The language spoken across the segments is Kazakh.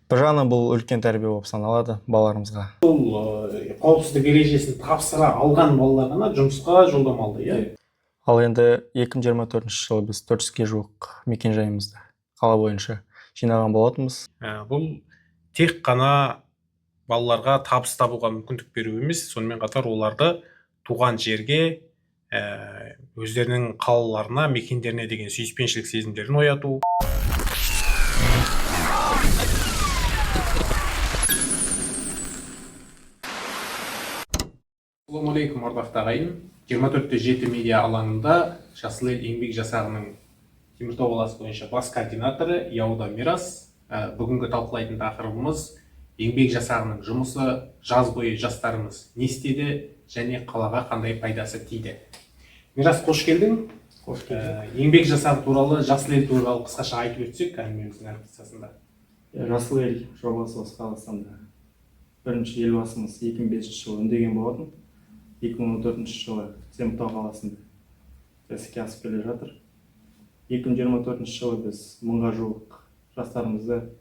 Бір жағынан бұл үлкен тәрбие болып саналады балаларымызға. Бұл қауіпсіздік ережесін тапсыра алған балалар ғана жұмысқа жолдама алды, иә? Ал енді 2024 жылы біз 400-ге жуық мекенжайымызды қала бойынша жинаған болатынбыз. Бұл тек қана балаларға табыс табуға мүмкіндік беру емес, сонымен қатар оларды туған жерге, өздерінің қалаларына, мекендеріне деген сүйіспеншілік сезімдерін ояту. Ассалаумағалейкум, ардақты ағайын! 24/7 медиа алаңында «Жасыл ел» еңбек жасағының Теміртау қаласы бойынша бас координаторы Яуда Мирас. Бүгінгі талқылайтын тақырыбымыз: еңбек жасағының жұмысы, жаз бойы жастарымыз не істеді және қалаға қандай пайдасы тиді. Мирас, қош келдің. Қош. Еңбек жасағы туралы, «Жасыл ел» туралы қысқаша айтып өтсек әңгімеміздің арқасында. «Жасыл ел» жобасы осы Қазақстанда бірінші Елбасымыз 2005 жылы үндеген болатын. 2014 жылы Теміртау қаласында іске асып келе жатыр. 2024 жылы біз 1000-ға жуық жастарымызды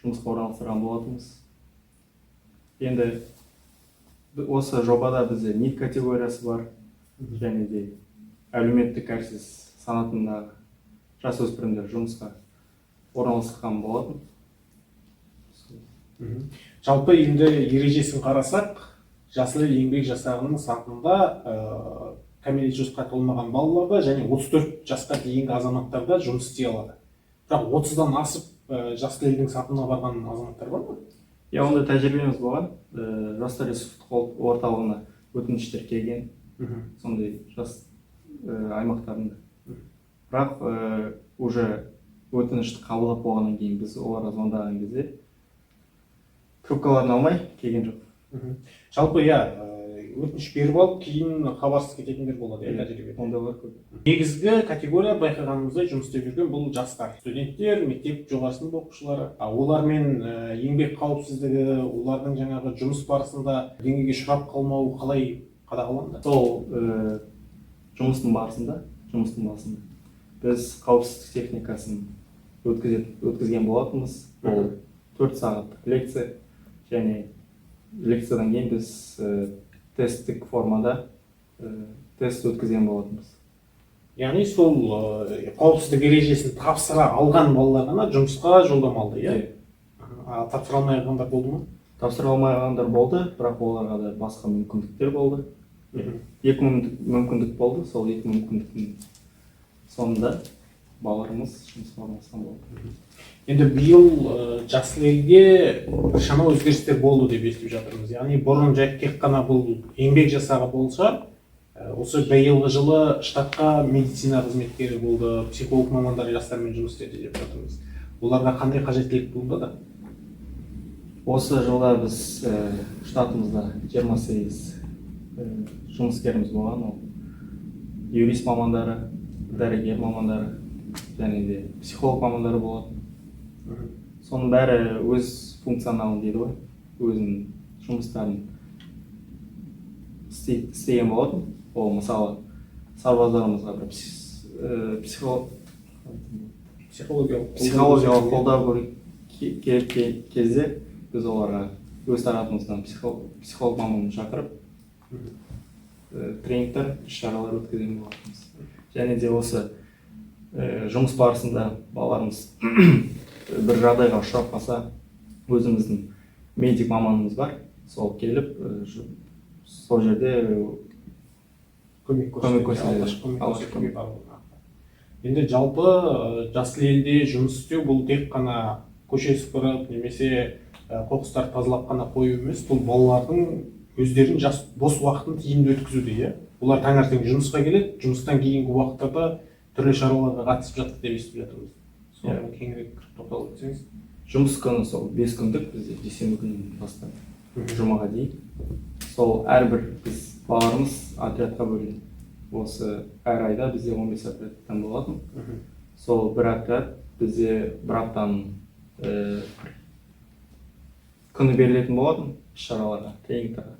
жұмысқа орналастырған болатынбыз. Енді осы жобада бізде НИТ категориясы бар және де әлеуметтік әлсіз санатындағы жасөспірімдер жұмысқа орналасқан болатын. Жалпы енді ережесін қарасақ, «Жасыл ел» еңбек жасағының сапында кәмелет жасқа толмаған балалар да және 34 жасқа дейінгі азаматтар да жұмыс істей алады. Бірақ 30-дан асып «Жасыл елдің» сапына барған азаматтар бар ма? Иә, ондай тәжірибеміз болған. Жастар ресурстық орталығына өтініштер келген сондай жас аймақтарында. Бірақ уже өтінішті қабылдап болғаннан кейін біз оларға звондаған кезде трубкаларын алмай келген жоқ. Жалпы иә, өтініш беріп алып, кейін хабарсыз кететіндер болады, иә, тәжірибеде. Ондайлар көп. Негізгі категория, байқағанымыздай, жұмыс істеп жүрген бұл жастар, студенттер, мектеп жоғары сынып оқушылары. А олармен еңбек қауіпсіздігі, олардың жаңағы жұмыс барысында деңгейге ұшырап қалмауы қалай қадағаланды? Сол жұмыстың барысында біз қауіпсіздік техникасын өткізген болатынбыз. Ол 4 сағаттық лекция және лекциядан кейін біз тесттік формада тест өткізген болатынбыз. Яғни сол қауіпсіздік ережесін тапсыра алған балалар ғана жұмысқа жолдама алды, иә? Иә. А тапсыра алмай қалғандар болды ма? Тапсыра алмай қалғандар болды, бірақ оларға да басқа мүмкіндіктер болды. Екі мүмкіндік болды. Сол екі мүмкіндіктің соңында балаларымыз жұмысқа орналасқан болды. Енді биыл «Жасыл елге» біршама өзгерістер болды деп естіп жатырмыз. Яғни бұрын жай тек қана бұл еңбек жасағы болса, осы биылғы жылы штатқа медицина қызметкері болды, психолог мамандар жастармен жұмыс істеді деп жатырмыз. Оларға қандай қажеттілік туындады? Осы жылда біз штатымызда 28 жұмыскеріміз болған. Ол юрист мамандары, дәрігер мамандары және де психолог мамандары болатын. Соның бәрі өз функционалын дейді ғой, өзінің жұмыстарын істеген болатын. Ол мысалы сарбаздарымызға бір психологиялық психологиялық қолдау керек кезде біз оларға өз тарапымыздан психолог маманын шақырып, тренингтер, іс шаралар өткізген болатынбыз. Және де осы жұмыс барысында балаларымыз бір жағдайға ұшырап қалса, өзіміздің медик маманымыз бар, сол келіп сол жерде көмек көмек көрсетеді. Көрсетеді. Алғашқы көмек Алғашқы көрсетуге барлығына. Енді жалпы «Жасыл елде» жұмыс істеу бұл тек қана көше сыпырып немесе қоқыстарды тазалап қана қою емес, бұл балалардың өздерінің жас бос уақытын тиімді өткізуде, иә. Олар таңертең жұмысқа келеді, жұмыстан кейінгі уақыттарда түрлі шараларға қатысып жатыр деп естіп жатырмыз. Соны кеңірек тоқталып өтсеңіз. Жұмыс күні сол 5 күндік бізде, дүйсенбі күнінен бастап жұмаға дейін. Сол әрбір біз балаларымыз отрядқа бөлінеді. Осы әр айда бізде 15 отрядтан болатын. Сол бір отряд бізде бір аптаның күні берілетін болатын іс шараларға, тренингтарға.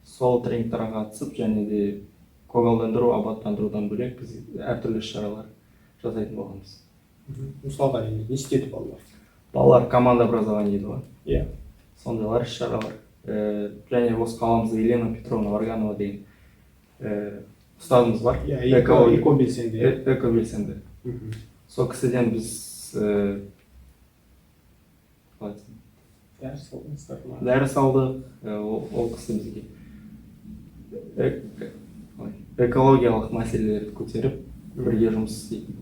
Сол тренингтарға қатысып және де көгалдандыру, абаттандырудан бөлек біз әртүрлі іс шаралар жасайтын болғанбыз. Мысалға, енді не істеді балалар? Балалар команда образование дейді ғой. Иә. Сондайлар іс шаралар. Және осы қаламызда Елена Петровна Варганова деген ұстазымыз бар. Иә, Экология. эко белсенді, иә. Эко белсенді. Сол кісіден біз қалай айтсам, Дәріс алдыңыздар ма? Дәріс алдық. Ол кісі бізге қалай, экологиялық мәселелерді көтеріп, бірге жұмыс істейтін.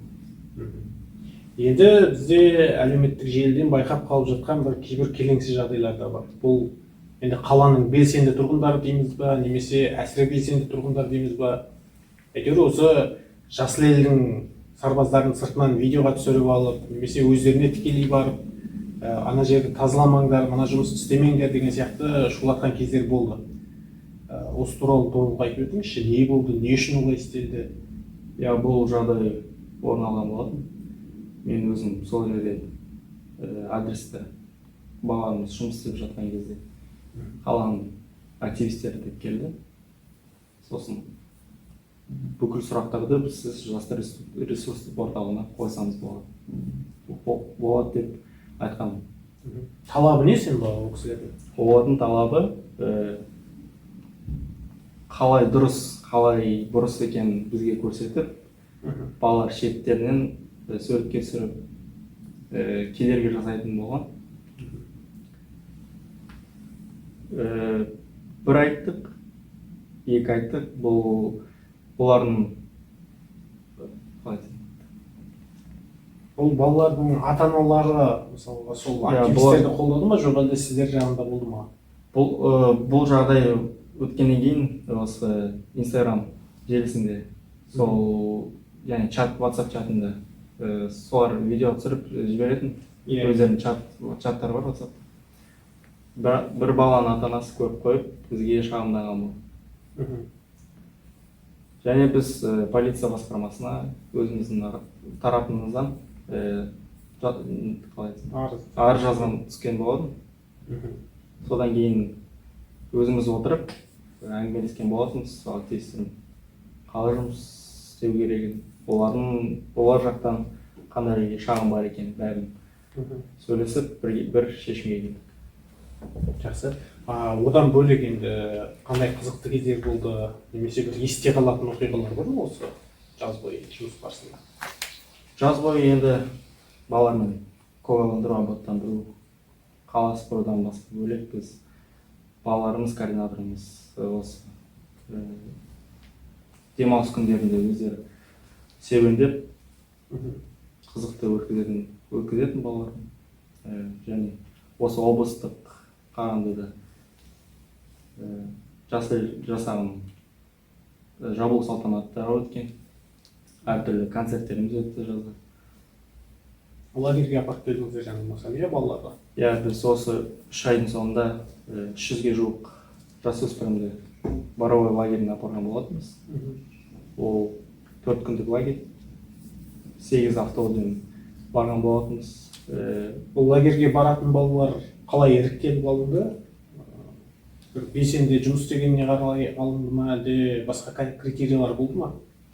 Енді бізде әлеуметтік желіден байқап қалып жатқан бір кейбір келеңсіз жағдайлар да бар. Бұл енді қаланың белсенді тұрғындары дейміз ба, немесе әсіре белсенді тұрғындар дейміз ба, әйтеуір осы жасыл елдің сарбаздарын сыртынан видеоға түсіріп алып, немесе өздеріне тікелей барып, ана жерді тазаламаңдар, мына жұмысты істемеңдер деген сияқты шулатқан кездер болды. Осы туралы толық айтып өтіңізші, не болды, не үшін олай істелді? Иә, бұл жағдай орын алған болатын. Мен өзім сол жерде адресті баламыз жұмыс істеп жатқан кезде қаланың активистері деп келді. Сосын бүкіл сұрақтарды біз сіз жастар ресурстық орталығына қойсаңыз болады деп айтқан. Талабы не сен ол кісілердің? Олардың талабы қалай дұрыс, қалай бұрыс екенін бізге көрсетіп, балалар шеттерінен суретке түсіріп, кедергі жасайтын болған. Бір айттық, екі айттық, бұл олардың қалай айтсам? Бұл балалардың ата-аналары мысалға сол Иә, активистерді бұлар қолдады ма, жоқ әлде сіздер жағында болды ма? Бұл жағдай өткеннен кейін осы Инстаграм желісінде сол, яғни чат, WhatsApp чатында солар видео түсіріп жіберетін. Өздерінің чаттары бар WhatsApp. Бір баланың ата-анасы көріп қойып, бізге шағымданған болды. Және біз полиция басқармасына өзіміздің тарапымыздан қалай айтсам, Арыз. арыз жазған түскен болатын. Содан кейін өзіміз отырып әңгімелескен болатынбыз сол активистермен, қалай жұмыс істеу керегін, олар жақтан қандай шағым бар екенін бәрін сөйлесіп, бір шешімге келдік. Жақсы. Одан бөлек енді қандай қызықты кездер болды, немесе бір есте қалатын оқиғалар бар ма осы жаз бойы жұмыс барысында? Жаз бойы енді балалармен көгалдандыру, абаттандыру, қала сыпырудан басқа бөлек біз балаларымыз, координаторымыз осы демалыс күндерінде өздері серуендеп, қызықты өткізетін балалар. Және осы облыстық Қарағандыда жасыл жасағының жабылу салтанаттары өткен, әртүрлі концерттеріміз өтті жазда. Лагерьге апарып келдіңіздер жаңылмасам, иә, балаларға? Иә, біз осы 3 айдың соңында 300-ге жуық жасөспірімді Боровой лагеріне апарған болатынбыз. Ол 4 күндік лагерь, 8 автобуспен барған болатынбыз. Бұл лагерьге баратын балалар қалай іріктеліп алынды? Бір белсенді жұмыс істегеніне қарай алынды ма, әлде басқа критериялар болды ма?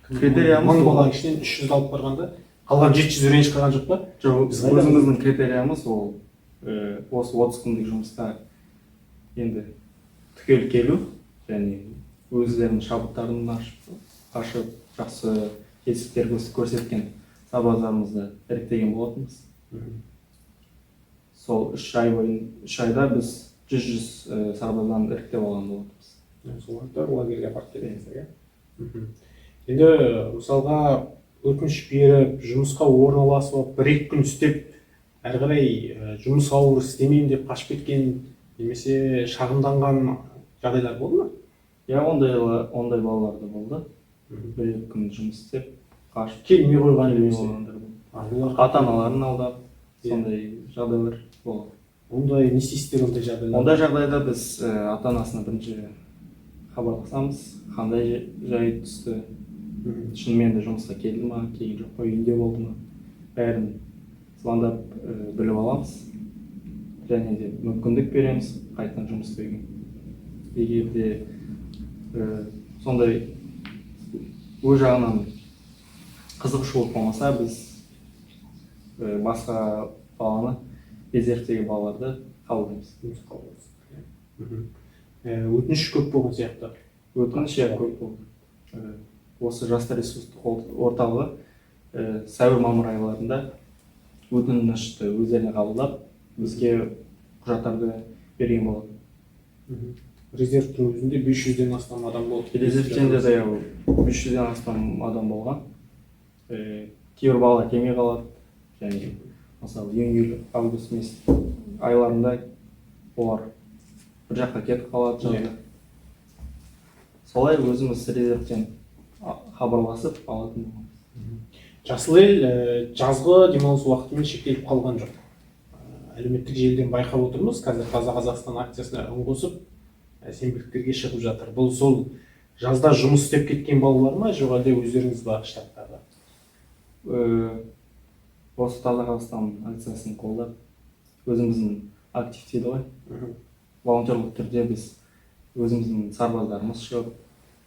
Критериямыз 1000 ол- баланың ішінен 300 алып барғанда қалған 700 ренжіп қалған жоқ па? Жоқ, Біз қайда өзіміздің критериямыз ол осы 30 күндік жұмысқа енді түгел келу және өздерінің шабыттарын ашып жақсы жетістіктер көрсеткен сарбаздарымызды іріктеген болатынбыз. Сол 3 ай бойы, 3 айда біз жүз сарбаздан іріктеп алған болатынбыз. Соларды лагерьге апарып келдіңіздер, иә? Енді мысалға өтініш беріп, жұмысқа орналасып алып, бір-екі күн істеп, әрі қарай жұмыс ауыр, істемеймін деп қашып кеткен немесе шағымданған жағдайлар болды ма? Иә, ондай балалар да болды. Бір-екі күн жұмыс істеп, қашып келмей қойған келмей немесе. қойғандар болды. Олар Ата-аналарын алдап, сондай жағдайлар болды. Ондай не істейсіздер ондай жағдайларда? Ондай жағдайда біз ата-анасына бірінші хабарласамыз, қандай жай түсті, шынымен де жұмысқа келді ма, келген жоқ па, үйінде болды ма, бәрін звондап біліп аламыз. Және де мүмкіндік береміз қайтадан жұмыс істеуге. Егер де сондай өз жағынан қызығушылық болмаса, біз басқа баланы Резервтегі балаларды қабылдаймыз. Жұмысқа қабылдайсыз. Өтініш көп болған сияқты. Өтініш, иә, көп болды. Осы жастар ресурстық орталығы сәуір, мамыр айларында өтінішті өздеріне қабылдап, бізге құжаттарды берген болатын. Резервтің өзінде 500-ден астам адам болды. Резервтен де 500-ден астам адам болған. Кейбір балалар келмей қалады, және мысалы, июнь, июль, август месяц айларында олар бір жаққа кетіп қалады жазда. Солай өзіміз резервтен хабарласып алатын боламыз. Жасыл ел жазғы демалыс уақытымен шектеліп қалған жоқ. Әлеуметтік желіден байқап отырмыз, қазір «Таза Қазақстан» акциясына үн қосып, сенбіліктерге шығып жатыр. Бұл сол жазда жұмыс істеп кеткен балалар ма, жоқ әлде өздеріңіз ба, штаттағы? Осы «Таза Қазақстан» акциясын қолдап, өзіміздің актив дейді ғой, волонтерлық түрде біз өзіміздің сарбаздарымыз шығып,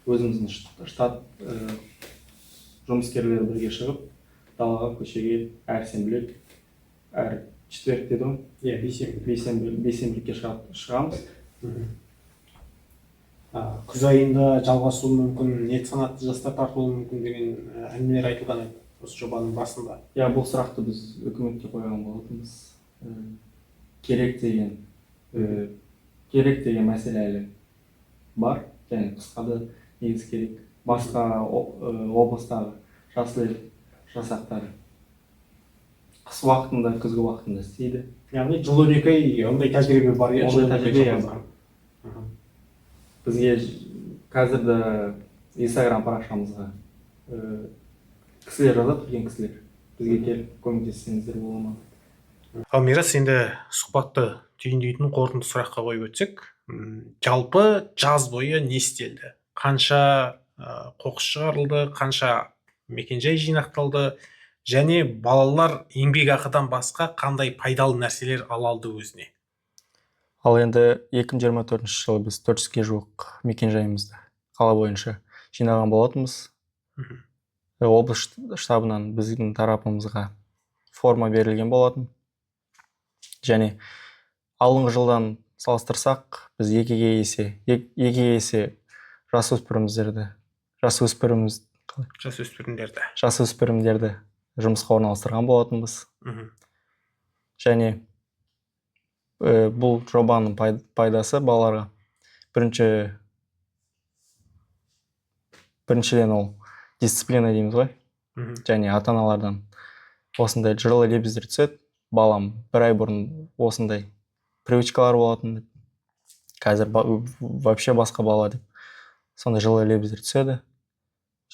өзіміздің штат жұмыскерлері бірге шығып, далаға, көшеге әр сенбілік, әр четверг дейді ғой. Иә, бейсенбі. Бейсенбі, бейсенбілікке шығамыз. Күз айында жалғасуы мүмкін, нет санатты жастар тартылуы мүмкін деген әңгімелер айтылған еді осы жобаның басында. Иә, бұл сұрақты біз үкіметке қойған болатынбыз. Керек деген мәселе әлі бар және қысқа да негізі керек. Басқа облыстағы жасыл ел жасақтары қыс уақытында, күзгі уақытында істейді. Яғни жыл 12 ай ондай тәжірибе бар, иә? Ондай Жыл 12 ай тәжірибе, иә, жалғасқан. бар. Бізге қазір де Инстаграм парақшамызға кісілер жазады, үлкен кісілер, бізге келіп көмектессеңіздер бола ма? Ал, Мирас, енді сұхбатты түйіндейтін қорытынды сұраққа қойып өтсек. Жалпы жаз бойы не істелді, қанша қоқыс шығарылды, қанша мекенжай жинақталды және балалар еңбекақыдан басқа қандай пайдалы нәрселер ала алды өзіне? Ал енді 2024 жылы біз 400-ге жуық мекенжайымызды қала бойынша жинаған болатынбыз. Облыс штабынан біздің тарапымызға форма берілген болатын. Және алдыңғы жылдан салыстырсақ, біз екіге есе жасөспірімдерді жасөспіріміз қалай? Жасөспірімдерді. Жасөспірімдерді жұмысқа орналастырған болатынбыз. Және бұл жобаның пайдасы балаларға біріншіден, ол дисциплина дейміз ғой. Және ата аналардан осындай жылы лебіздер түседі: балам бір ай бұрын осындай привычкалар болатын деп, қазір вообще басқа бала деп, сондай жылы лебіздер түседі.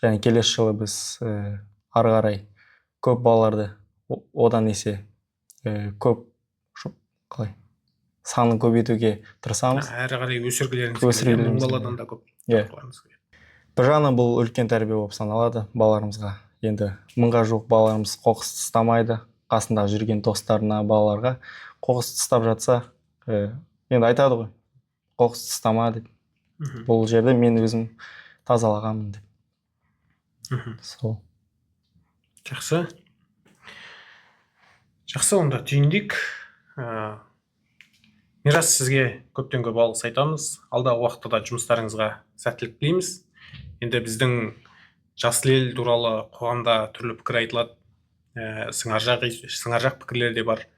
Және келесі жылы біз ары қарай көп балаларды одан есе көп, қалай, санын көбейтуге тырысамыз. Әрі қарай өсіргілеріңіз келеді, Өсіргілеріміз 1000 келеді. баладан да көп Иә. тартқыларыңыз келеді. Бір жағынан бұл үлкен тәрбие болып саналады балаларымызға. Енді 1000-ға жуық балаларымыз қоқыс тастамайды, қасында жүрген достарына, балаларға қоқыс тастап жатса, енді айтады ғой, қоқыс тастама деп. Бұл жерде мен өзім тазалағанмын деп. Сол. Жақсы, онда түйіндейік. Мирас, сізге көптен көп алғыс айтамыз. Алдағы уақытта да жұмыстарыңызға сәттілік тілейміз. Енді біздің жасыл ел туралы қоғамда түрлі пікір айтылады, сыңар жақ пікірлер де бар.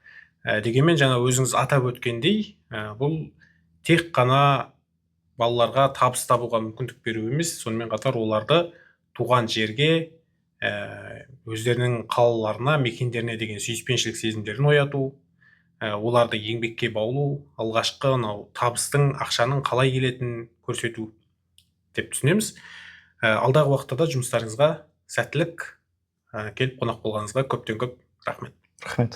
Дегенмен жаңа өзіңіз атап өткендей, бұл тек қана балаларға табыс табуға мүмкіндік беру емес, сонымен қатар оларды туған жерге, өздерінің қалаларына, мекендеріне деген сүйіспеншілік сезімдерін ояту, оларды еңбекке баулу, алғашқы мынау табыстың, ақшаның қалай келетінін көрсету деп түсінеміз. Алдағы уақытта да жұмыстарыңызға сәттілік, келіп қонақ болғаныңызға көптен көп рахмет. Рахмет.